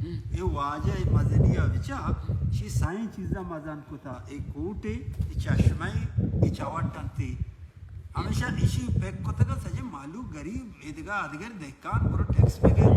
اے واجہ اے مزنی ءَ بچا، شی سائیں چیزاں مزن کتا، اے کوٹے، اے چشمہ، اے چوٹ انتی۔ ہمیشہ ایشی پک کتگا سجے مالو غریب، ادگا ادگر دہکان برو ٹیکس بگر۔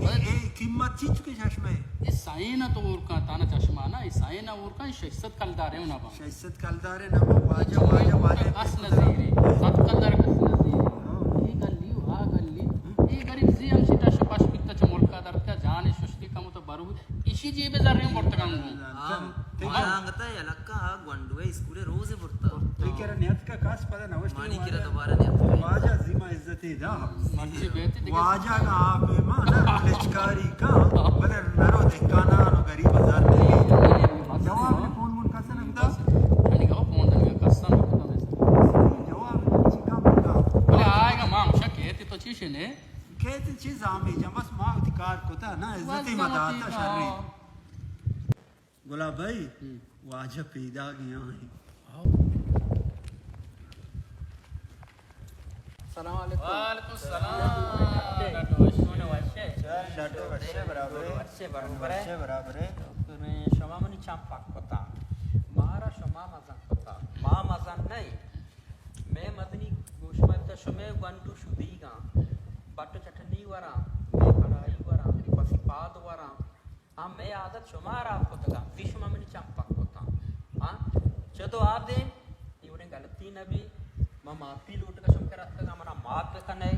اے، اے قیمت چیچ کے چشمہ اے؟ اے سائیں نہ تو اور کا تانا چشمہ نا، اے سائیں نہ اور کا، اے شش سد کلدار اے ہونا با۔ شش سد کلدار اے نہ با، واجہ، واجہ، واجہ۔ کس نزیری، سد کلدار کس نزیری۔ ہاں۔ اے گلی، آ گلی۔ اے غریب زی ہم سی ٹش پش بیتا چ ملکا درتا جان ششتی کم تو برو۔ ایشی جیب زریں برتگاں گوں۔ آ، تئی ما کرا انگتا یلکا آ گونڈوے اسکولے روزے برتا۔ تئی کرا نیتکا کس پدا نوشتی مانی کرا واجہ۔ دوبارہ نیتکا۔ واجہ زیما عزتی دا۔ مرچی بیتی دیگه۔ واجہ کا آپ ما نہ لچکاری کا، بلے نرو دہکانان و غریب زر دے۔ جواب نے فون من کسا نہ دا۔ یعنی کہ فون دا کسا نہ دا۔ جواب نے چی کام دا۔ بلے آئے گا ماں شک ہے تو چی شنے؟ کہتے چیز آمی جان، بس ما وتی کار کتا نا، عزتی ما داتا شری۔ گلاب بھائی، ہم۔ واجہ پیدا گیا ہیں۔ السلام علیکم۔ وعلیکم السلام۔ ڈاکٹر وشے۔ ڈاکٹر وشے برابر ہے۔ وشے برابر ہے۔ وشے برابر ہے۔ شما منی چم پاک کتا۔ مارا شما مزن کتا۔ ما مزن نہیں۔ مئے مزنی گوش ما بتا شمے گونڈو شدیگاں۔ بٹ چٹنی وراں، مئے کڑائی وراں، پسی پاد وراں۔ ہاں، مئے عادت شما حراب کتگاں، زی شما منی چم پک کتاں۔ ہاں، چدو آ دیم، اے وڑیں غلطی نہ بی۔ ما معافی لوٹگا شم کرا اتکگاں، منا معاف بکنے۔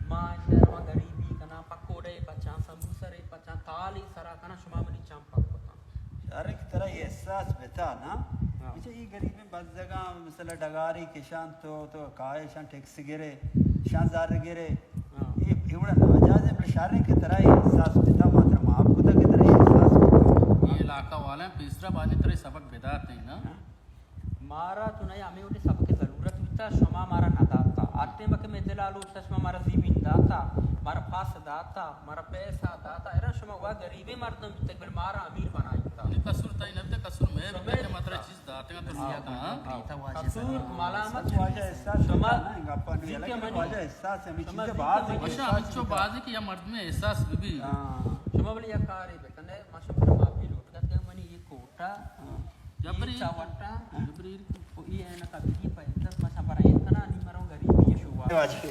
ما اندر ما غریبی کناں، پکوڑے پچاں، سموسرے پچاں، تالی سرا کناں، شما منی چم پک کتاں۔ شر کہ ترا اے احساس بتا نا، ہاں۔ بچے اے غریبیں بزگاں، مثلا ڈگاری کشان تو، تو کائے شان ٹیکس گرے، شان زر گرے۔ ہاں۔ اے، اے وڑا ناجائز ہے، بلے شر ہے کہ ترا اے احساس بتا، ما ترا معاف کتا کہ ترا اے احساس بتا۔ اے علاقہ والے پیسرا بانی ترا سبق بدات ہیں نا۔ ہاں۔ مارا تو نہیں، ہمیں وڑی سبق ضرورت بتا، شما مارا نہ داتا۔ آتے مکہ میں دل آلو بتا، شما مارا زمین داتا، مارا پاس داتا، مارا پیسہ داتا۔ ارا شما وا غریبیں مردم بیتگ، بل مارا امیر بنائیتا۔ نی قصور تئی نبیتا، قصور میں بیتا کہ ما ترا چیز داتگاں تو لیا کن، ہاں؟ قصور ملامت واجہ احساس شما، ذکر منی۔ واجہ احساس ہمیں شما چیزیں ذکر باز منی۔ وشا ہمچو بازی کہ یا مردم احساس بی بی۔ ہاں۔ شما بلی یا کاری بکنے، ما شما معافی لوٹ کر منی یہ کوٹا۔ ہاں۔ جبری۔ چاوٹا۔ جبری۔ او یہ ہے نا کبھی کی پیدا، ما شما برای اتنا نہیں مرو غریبی شوا۔ واجہ۔